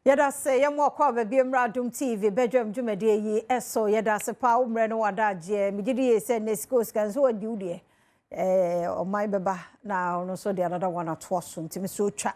Yɛda ase yɛma wo akwaaba bio mmra Adom TV badwam dwumadie yi so. Yɛda ase paa wo mmerɛ ne w'adagyeɛ. Megye di yie sɛ nnɛ sika o sika nso wadi wo deɛ. Ɛɛ ɔman bɛba na ɔno nso de another one atoa so nti me so twa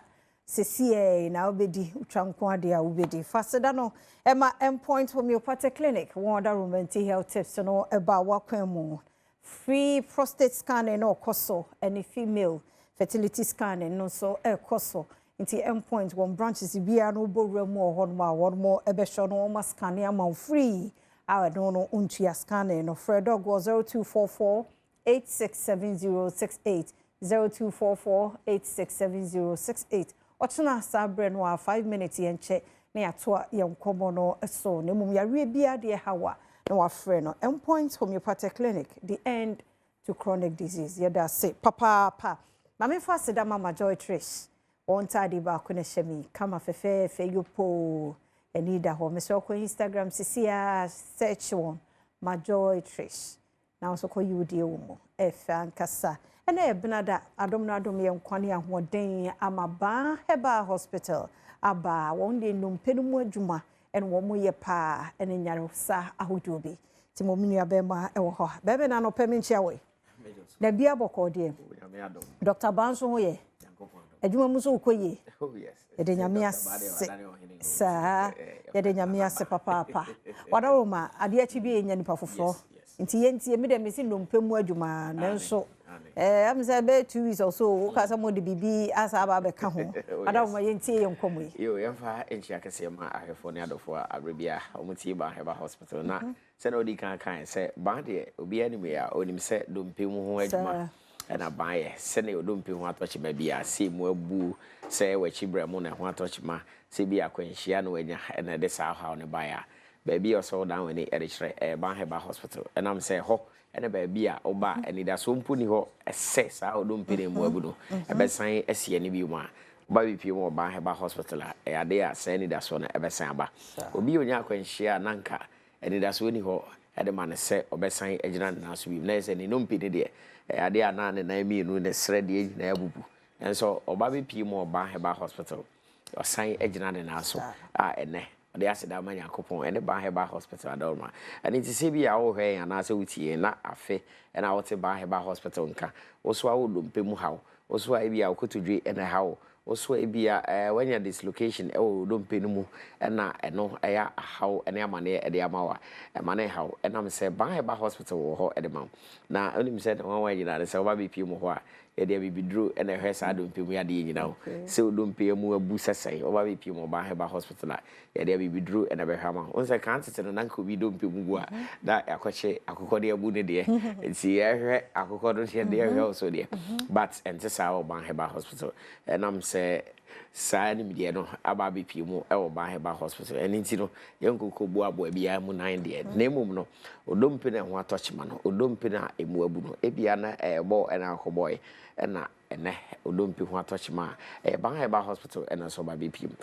sesiei na wobɛdi wotwa nko adeɛ a wobɛdi. Fa seda no ɛma Endpoint Homeopathic Clinic wɔn adaworoma nti health tips no ɛba w'akwan mu. Free prostate scanning no ɔkɔ so ɛne female fertility scanning no nso ɛkɔ so. Nti Endpoint wɔn branches biara no wobɔ wura mu wɔ hɔnom a wɔn bɛhwɛ no wɔn scanning ama wo free a ɛno no wontua scanning no. Frɛ dɔg wɔ 0244 867068 0244 867068. Ɔkyena saa berɛ no a 5 minutes yɛnkyɛ na yɛatoa yɛn nkɔmmɔ no so na mmom yareɛ biara deɛ haw a na wafrɛ no. Endpoint Homeopathic Clinic, the end to chronic disease. Yɛda ase papaapa. Ma memfa aseda ma ma Joy Trish. Wɔn ntaade baako na ɛhyɛ me kama fɛfɛɛfɛ yopoo. Ani da hɔ. Mesrɛ kɔ Instagram sisi a search wɔn ma Joy Trish. Na nso kɔ yi wo deɛ wɔ mu. Ɛfɛ ankasa. Ɛna ɛbena da adom no adom yɛn nkwa ne ahoɔden ama Baa Herbal Hospital aba wɔn de nnompe no mu adwuma ɛna wɔn yɛ paa ɛne nyaresa ahodoɔ bi. Nti mo nua bɛrima ɛwɔ hɔ. Bɛrima na anɔpɛ me nkyia wɔ yi. Na bia bɔkɔɔ deɛ. Dr. Baa nso ho yɛ. Adwuma mu nso wokɔ yie. Yɛde Nyame ase. Saa yɛde Nyame ase papaapa. Wadaroma adeɛ akyi bi yɛnya nipa foforɔ. Nti yɛntie mi dɛ mesi nnompe mu adwuma nanso ɛɛ sɛ bɛyɛ 2 weeks or so woka sɛ mode biribi asa aba abɛka ho. Wadaroma yɛntie yɛn nkɔmmɔ yi. Yo, yɛmfa nkyia kɛseɛ ma ahwɛfoɔ ne adɔfoɔ a aberɛ bi a wɔtie Ban Herbal Hospital na sɛne wodi kan kae sɛ ban deɛ obiara nim yɛ a ɔnim sɛ dompe mu ho adwuma ɛna ban yɛ sɛne odompe ho atɔkyema bi a sɛ mu abu sɛ wakyi brɛ mu na ɛho atɔkyema sɛ bi akwanhyia na wanya ɛna ɛde saa haw no baeɛ a baabi a ɔsɛ wodan w'ani ɛde kyerɛ ɛyɛ Ban Herbal Hospital ɛnam sɛ ɛhɔ ɛne baabi a woba anidasoɔ mpo ni hɔ ɛsɛ saa odompe no mu abu no ɛbɛsan asi ani bi mu a woba bɛpie mu wɔ Ban Herbal Hospital a ɛyɛ adeɛ a saa anidasoɔ no ɛbɛsan aba. Obi a onya akwanhyia a na nka anidasoɔ ni hɔ ɛde ma no sɛ ɔbɛsan agyina ne nan so bi na yɛ sɛ ne nnompe no deɛ ɛyɛ adeɛ a na ne nan mmienu ne serɛ deɛ nyinaa abubu nanso ɔba bɛpie mu wɔ Ban Herbal Hospital ɔsan agyina ne nan so a ɛnɛ ɔde aseda ama Nyankopɔn ɛne Ban Herbal Hospital adɔroma. Ɛno nti sɛ bi a wohwɛ yɛn anaasɛ wotie yɛn na afe ɛna wote Ban Herbal Hospital nka wo so a wo dompe mu haw wo so a ebi a wokotodwe ɛna ɛha wo wo so a ebi a wanya dislocation ɛwɔ wo dompe no mu ɛna ɛno ɛyɛ ahaw ɛne amanneɛ ɛde ama wo a ɛma ne haw ɛnam sɛ Ban Herbal Hospital wɔ hɔ ɛde ma wo na wonim sɛ ne wanwa nyinaa ne sɛ woba bɛpie mu hɔ a yɛde abibiduro ɛna ɛhwɛ saa dompe mu yadeɛ nyinaa o. Sɛ wo dompe mu abu sɛsɛe woba bɛpie mu Ban Herbal Hospital a yɛde abibiduro ɛna ɛbɛhwɛ ama wo. Sɛ kan tete no na nka obi dompe mu gu a na akɔkye akokɔ de abu ne deɛ nti yɛhwɛ akokɔ no deɛ deɛ ɛhwɛ wo so deɛ but ɛnte saa wɔ Ban Herbal Hospital ɛnam sɛ saa nimdeɛ no aba abɛpie mu ɛwɔ Ban Herbal Hospital. Ɛno nti no yɛnkokɔ bu aboa biara mu nan deɛ na mmom no odompe no ɛho atɔ kyema no odompe no a ɛmu abu no ebia na ɛbɔ ɛna akɔbɔe ɛna ɛnɛ odompe ho atɔ kyema a ɛyɛ Ban Herbal Hospital ɛna nso ɔba bɛpie mu.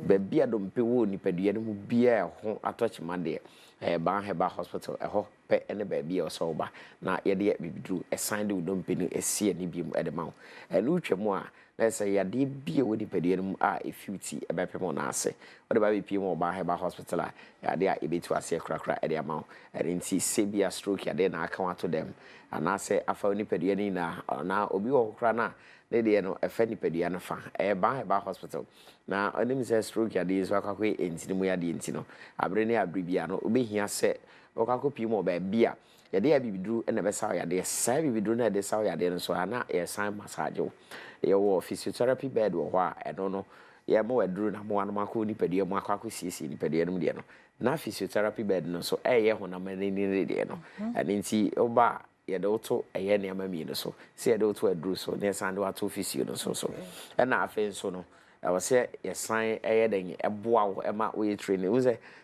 Baabi a dompe wɔ nipadua no mu biara ɛho atɔ kyema deɛ ɛyɛ Ban Herbal Hospital ɛhɔ pɛ ɛne baabi a ɔsɛ ɔba na yɛde bibiduro ɛsan de odompe no esi ani bi mu ɛde ma wo. Ɛno wotwa mu a na sɛ yadeɛ bi a ɛwɔ nipadua no mu a ɛfiw ti ɛbɛpem wo n'ase wode ba bɛpie mu wɔ Ban Herbal Hospital a yadeɛ a ɛbɛtu aseɛ korakora ɛde ama wo. Ɛno nti sɛ bi a stroke yadeɛ na aka wo ato dɛm anaasɛ afa wo nipadua no nyinaa anaa obi wɔ hɔ koraa no a ne deɛ no ɛfɛ nipadua no fa ɛyɛ Ban Herbal Hospital na ɔnim sɛ stroke yadeɛ nso akɔ akɔyɛ ntini mu yadeɛ nti no abere ne abere bia no wobɛhia sɛ wɔkɔ akɔpie mu wɔ baabi a yɛde yɛ bibiduro ɛna ɛbɛsa wo yadeɛ. Saa bibiduro no a yɛde sa wo yadeɛ no nso a na yɛsan massage wo. Yɛwɔ physiotherapy bed wɔ hɔ a ɛno no yɛma waduro na mmoa no akɔ nipadua mu akɔ akɔsiesie nipadua no mu deɛ no na physiotherapy bed no nso ɛyɛ honam ani ne deɛ no. Ɛno nti woba a yɛde woto ɛyɛ nneɛma mmienu so sɛ yɛde woto aduro so na yɛsan de wato physio no so ɛna afei nso no ɛwɔ sɛ yɛsan ɛyɛ dɛn ɛboa wo ɛma woyɛ training wo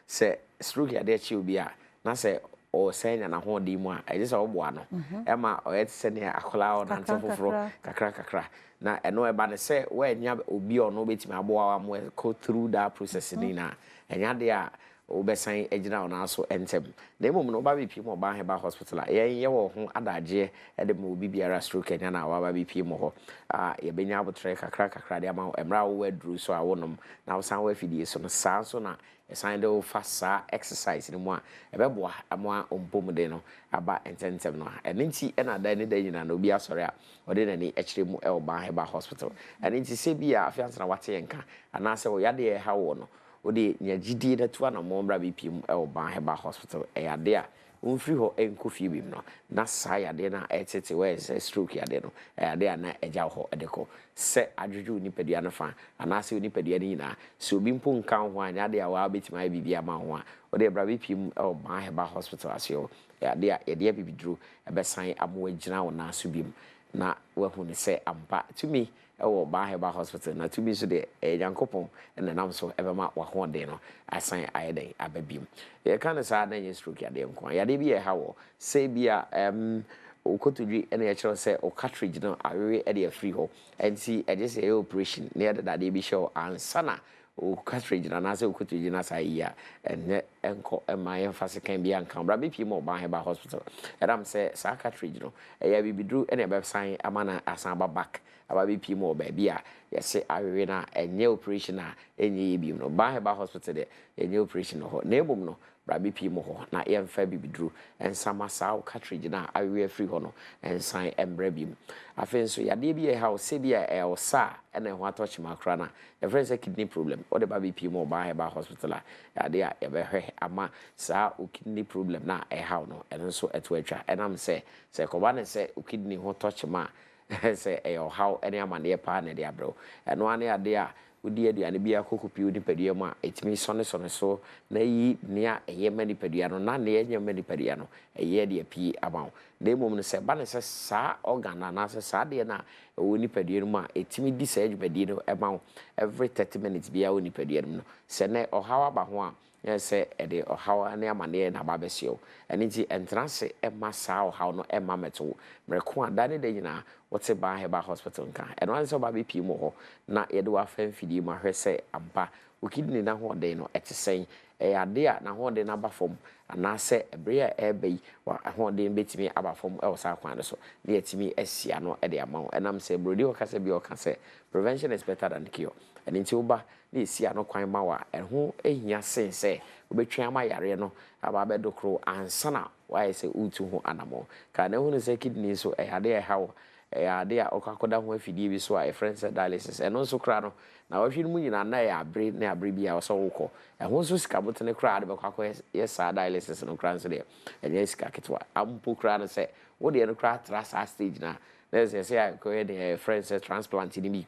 sɛ stroke yadeɛ kye obi a na sɛ ɔsɛn nya n'ahoɔden mu a ɛgye sɛ ɔboa no ɛma ɔyɛ te sɛ nea akwadaa a ɔnante foforɔ kakra kakra na ɛno ɛba ne sɛ wɔanya obi a ɔno bɛtumi aboa wa mo ɛkɔ through that process ne nyinaa ɛnya adeɛ a wobɛsan agyina wo nan so ntɛm. Na mmom no, woba bɛpue mu wɔ Ban Herbal Hospital a, yɛn yɛwɔ ho adagyeɛ de ma obi biara stroke anya no a waba bɛpue mu hɔ a, yɛbɛnya aboterɛ kakra kakra de ama wo mmerɛ a wowɔ aduro so a wonom na wosan wɔ afidie so no. Saa nso na yɛsan de wo fa saa exercise no mu a, ɛbɛboa ama wo mpɔmuden no aba ntɛmntɛm no a. Ɛno nti na da ne da nyinaa no obi asɔre a ɔde n'ani kyerɛ mu wɔ Ban Herbal Hospital. Ɛno nti sɛ bi a afei ansa na woate yɛn nka anaasɛ wo yadeɛ ɛreha woɔ no, Wo deɛ nya gyidie na tu anamɔn bra bɛpie mu wɔ Ban Herbal Hospital. Ɛyɛ adeɛ a womfiri hɔ nkɔ fie biom no, na saa yadeɛ no a ɛretete wo a ɛyɛ sɛ stroke yadeɛ no, ɛyɛ adeɛ a na agya wo hɔ de kɔ. Sɛ adwodwo wo nipadua no fa anaasɛ wo nipadua no nyinaa, sɛ obi mpo nka wo ho a, ɛnyɛ adeɛ a wo ara wobɛtumi ayɛ biribi ama wo ho a, wo deɛ bra bɛpie mu wɔ Ban Herbal Hospital aseɛ hɔ. Ɛyɛ adeɛ a yɛde abibiduro bɛsan ama woagyina wo nan so biom na woahu no sɛ ampa tumi wɔ Baa Herbal Hospital na tumi nso deɛ ɛyɛ Nyankopɔn na ɛnam so ɛbɛma w'ahoɔden no asan ayɛ dɛn aba biom. Yɛka no saa na ɛnyɛ stroke yadeɛ nko ara. Yadeɛ bi a ɛha wɔ sɛ ebia ɛɛm wo kotodwe na yɛkyerɛ wo sɛ wo cartridge no awewe de afiri hɔ ɛnti ɛgye sɛ yɛyɛ operation na yɛde dadeɛ bi hyɛ hɔ ansa na wo cartridge no anaasɛ wo kotodwe no asan ayi a, ɛnyɛ ɛnkɔ mma yɛmfa sekan biara nka wo. Bra bɛpie mu wɔ Baa Herbal Hospital. Ɛnam sɛ saa cartridge no ɛyɛ abibiduro na ɛbɛsan ama no asan aba back aba abɛpue mu wɔ baabi a yɛse awewe no a ɛnyɛ operation a ɛnyɛ yie bio no. Ban Herbal Hospital deɛ yɛnyɛ operation wɔ hɔ na mmom no bra bɛpue mu hɔ na yɛmfa abibiduro nsa ma saa wo cartridge no a awewe afiri hɔ no nsan mmra bio. Afei nso yadeɛ bi a ɛha wo sɛ bi a ɛyɛ wo sa a ɛna ɛho atɔ kyema koraa no a yɛfrɛ no sɛ kidney problem wode ba bɛpue mu wɔ Ban Herbal Hospital a ɛyɛ adeɛ a yɛbɛhwɛ ama saa wo kidney problem no a ɛha wo no ɛno nso ɛto atwa ɛnam sɛ sɛ ɛkɔba no sɛ wo kidney ho tɔ kyema a sɛ ɛyɛ ɔhaw ne amaneɛ paa na ɛde abrɛ wo. Ɛno ara ne adeɛ a wodi aduane bi akɔkɔpue wo nipadua mu a, ɛtumi sɔnesɔne so na ɛyi nea ɛyɛ ma nipadua no na nea ɛnyɛ ma nipadua no, ɛyɛ de apue ama wo. Na mmom no, sɛ ɛba no sɛ saa organ no anaasɛ saa adeɛ no a ɛwɔ nipadua no mu a ɛtumi di saa dwumadie no ma wo every 30 minutes biara wɔ nipadua no mu no, sɛ nnɛ ɔhaw aba ho a, Nyɛ sɛ ɛde ɔhaw ne amaneɛ na aba abɛsoɛ wo. Ɛno nti, ntena ase mma saa ɔhaw no mma mmɛto wo. Mmerɛ ko a da ne da nyinaa wote Baa Herbal Hospital nka. Ɛno ara ne sɛ woba abɛpue mu wɔ hɔ na yɛde wo afa mfidie mu ahwɛ sɛ ampa wo kidney no ahoɔden no ɛte sɛn. Ɛyɛ adeɛ a n'ahoɔden no aba fam anaasɛ ɛberɛ a ɛreba yi w'ahoɔden bɛtumi aba fam wɔ saa kwan no so na yɛatumi asi ano de ama wo. Ɛnam sɛ Buroni ɔkasa bi a ɔka sɛ prevention is better than cure. Ɛno nti woba na esi ano kwan ma wo a, ɛho hia sen sɛ wobɛtwɛn ama yareɛ no aba abɛdokoro wo ansa na woayɛ sɛ woretu ho anammɔn. Ka na hunu sɛ kidney nso, ɛyɛ adeɛ a ɛha wo. Ɛyɛ adeɛ a wokɔ akɔda ho afidie bi so a yɛfrɛ no sɛ dialysis. Ɛno nso koraa no, nnawɔtwe no mu nyinaa na ɛyɛ abere ne abere bi a ɛwɔ sɛ wokɔ. Ɛho nso sika botene koraa a wode bɛkɔ akɔyɛ saa dialysis no koraa nso deɛ, ɛnyɛ sika ketewa. Mpo koraa no sɛ wo deɛ no koraa tra saa stage no a, na ɛsɛ sɛ yɛakɔyɛ deɛ yɛfrɛ no sɛ transplant no bi.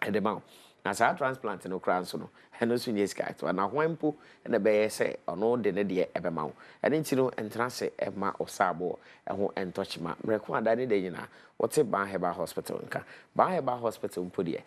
de ma wo. Na saa transplant no koraa nso no, ɛno nso nyɛ sika ketewa. Na hwan mpo na ɛbɛyɛ sɛ ɔno de ne deɛ ɛbɛma wo? Ɛno nti no, ntena ase mma wo saaboɔ ho ntɔ kyema. Mmerɛ ko a da ne da nyinaa wote Ban Herbal Hospital nka. Ban Herbal Hospital mpo deɛ,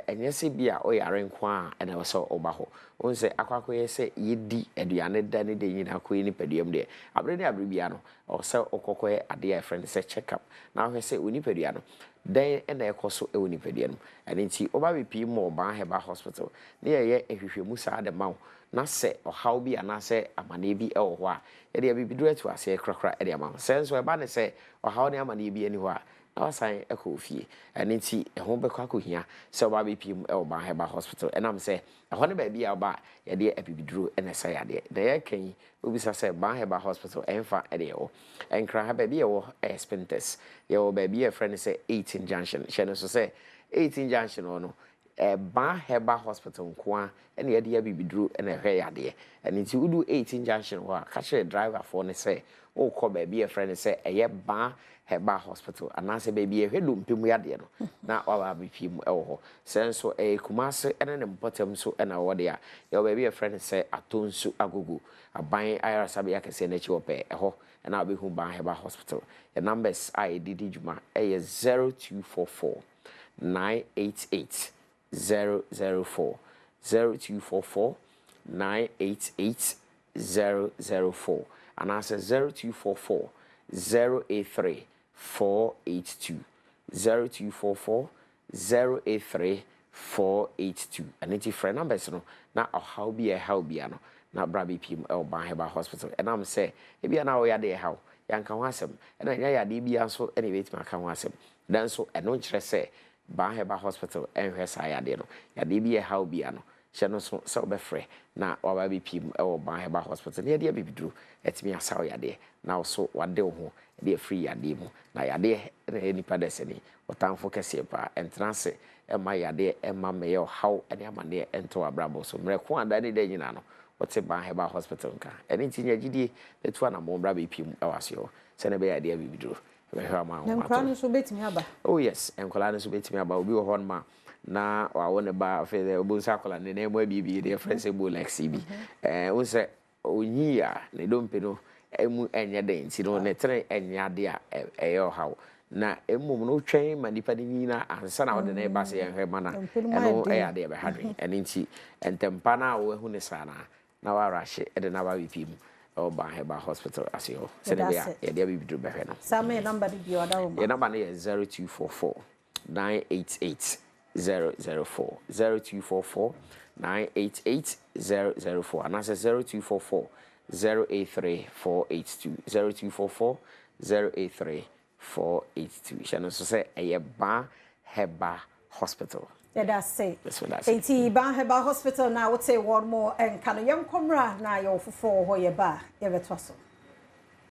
ɛnyɛ sɛ bi a woyare nko ara na ɛwɔ sɛ woba hɔ. Wohu sɛ akɔ akɔyɛ sɛ yɛdi aduane da ne da nyinaa kɔ yɛn nipadua mu deɛ, abere ne abere biara no, ɛwɔ sɛ wokɔ kɔyɛ adeɛ a yɛfrɛ no sɛ check up na wohwɛ sɛ wo nipadua no, Dɛn na ɛkɔ so wɔ nipadua no mu? Ɛno nti, woba bepue mu wɔ Ban Herbal Hospital na yɛyɛ nhwehwɛmu saa de ma wo, na sɛ ɔhaw bi anaasɛ amaneɛ bi wɔ hɔ a, yɛde abibiduro atu aseɛ korakora de ama wo. Sɛ nso ɛba no sɛ ɔhaw ne amaneɛ bi nni hɔ a, na woasan akɔ wo fie. Ɛno nti, ɛho bɛkɔ akɔhia sɛ woba abɛpue mu wɔ Ban Herbal Hospital, ɛnam sɛ ɛhɔ ne baabi a woba a yɛde abibiduro na ɛsa yadeɛ. Na yɛreka yi, Wobisa sɛ, Ban Herbal Hospital, ɛhefa na ɛwɔ? Nkran ha, baabi a ɛwɔ yɛ Spintex. Yɛwɔ baabi a yɛfrɛ no sɛ 18 Junction. Hyɛ no nso sɛ, 18 Junction hɔ no, Ban Herbal Hospital nko ara na yɛde abibiduro na ɛhwɛ yadeɛ. Ɛno nti wodu 18 Junction hɔ a, ka kyerɛ driverfoɔ no sɛ worekɔ baabi a yɛfrɛ no sɛ ɛyɛ Ban Herbal Hospital anaasɛ baabi a yɛhwɛ dompe mu yadeɛ no na woaba abɛpue mu wɔ hɔ. Sɛ nso ɛyɛ Kumase ne ne mpɔtam nso na wowɔ deɛ a, yɛwɔ baabi a yɛfrɛ no sɛ Atonsu Agogo, aban ayaresabea kɛseɛ no akyi hɔ pɛɛ, ɛhɔ na wobɛhu Ban Herbal Hospital. Yɛn numbers a yɛde di dwuma yɛ 0244 988 004, 0244 988 004 anaasɛ 0244 083 482, 0244 083 482. Ɛno nti frɛ numbers no na ɔhaw bi a ɛhaw biara no. na bra bɛpiem wɔ Ban Herbal Hospital. Ɛnam sɛ ebia na wo yadeɛ ha wo, yɛanka ho asɛm, ɛna ɛnyɛ yadeɛ biara nso na yɛbɛtumi aka ho asɛm. Nanso ɛno nkyerɛ sɛ Ban Herbal Hospital nhwɛ saa yadeɛ no. Yadeɛ bi a ɛha wo biara no, hyɛ no nso sɛ wobɛfrɛ na waba abɛpiem wɔ Ban Herbal Hospital na yɛde abibiduro atumi asa wo yadeɛ na wo so wade wo ho de afiri yadeɛ mu. Na yadeɛ na ɛyɛ nipa dasani, ɔtamfo kɛseɛ paa. Ɛntena ase mma yadeɛ mma mmɛyɛ ɔhaw ne amaneɛ nto w'abrabɔ so. Mmerɛ ko a da ne da nyinaa no wote Ban Herbal Hospital nka. Ɛno nti nya gyidie na tu anammɔn bra bɛpiem wɔ asoɛ hɔ sɛdeɛ ɛbɛyɛ a yɛde abibiduro bɛhwɛ wo ama wo Na ho nkwadaa atɔ no wo. nso bɛtumi aba? Oh yes, nkwadaa no nso bɛtumi aba. Obi wɔ hɔnom a na wawo ne ba afei dɛ wobɛhu sɛ akwadaa no ne nan mu abiebie deɛ yɛfrɛ no sɛ bow-legs yi bi. Ɛɛ wohu sɛ ɔnyii a ne dompe no mu nyɛ den nti no ne tene nyɛ adeɛ a ɛyɛ ɔhaw. Na mmom no wotwɛn ma nipa no nyin ansa na wode no reba sɛ yɛnhwɛ ma no a, ɛno yɛ adeɛ a ɛbɛha dwen. Ɛno nti ntɛmpa no a woahu no saa no a, na woarahye de no aba abɛpie mu wɔ Ban Herbal Hospital ase hɔ sɛdeɛ ɛbɛyɛ a yɛde abibiduro bɛhwɛ no. Saa ma yɛn namba no bio adaworoma. Yɛn namba no yɛ 0244 988 004, 0244 988 004 anaasɛ 0244 083 482, 0244 083 482. Hyɛ no nso sɛ ɛyɛ Ban Herbal Hospital. Yɛda ase. Enti Ban Herbal Hospital na wote wɔn mo nka no. Yɛnkɔ mmra na yɛwɔ foforɔ wɔ hɔ yɛba a yɛbɛtoa so.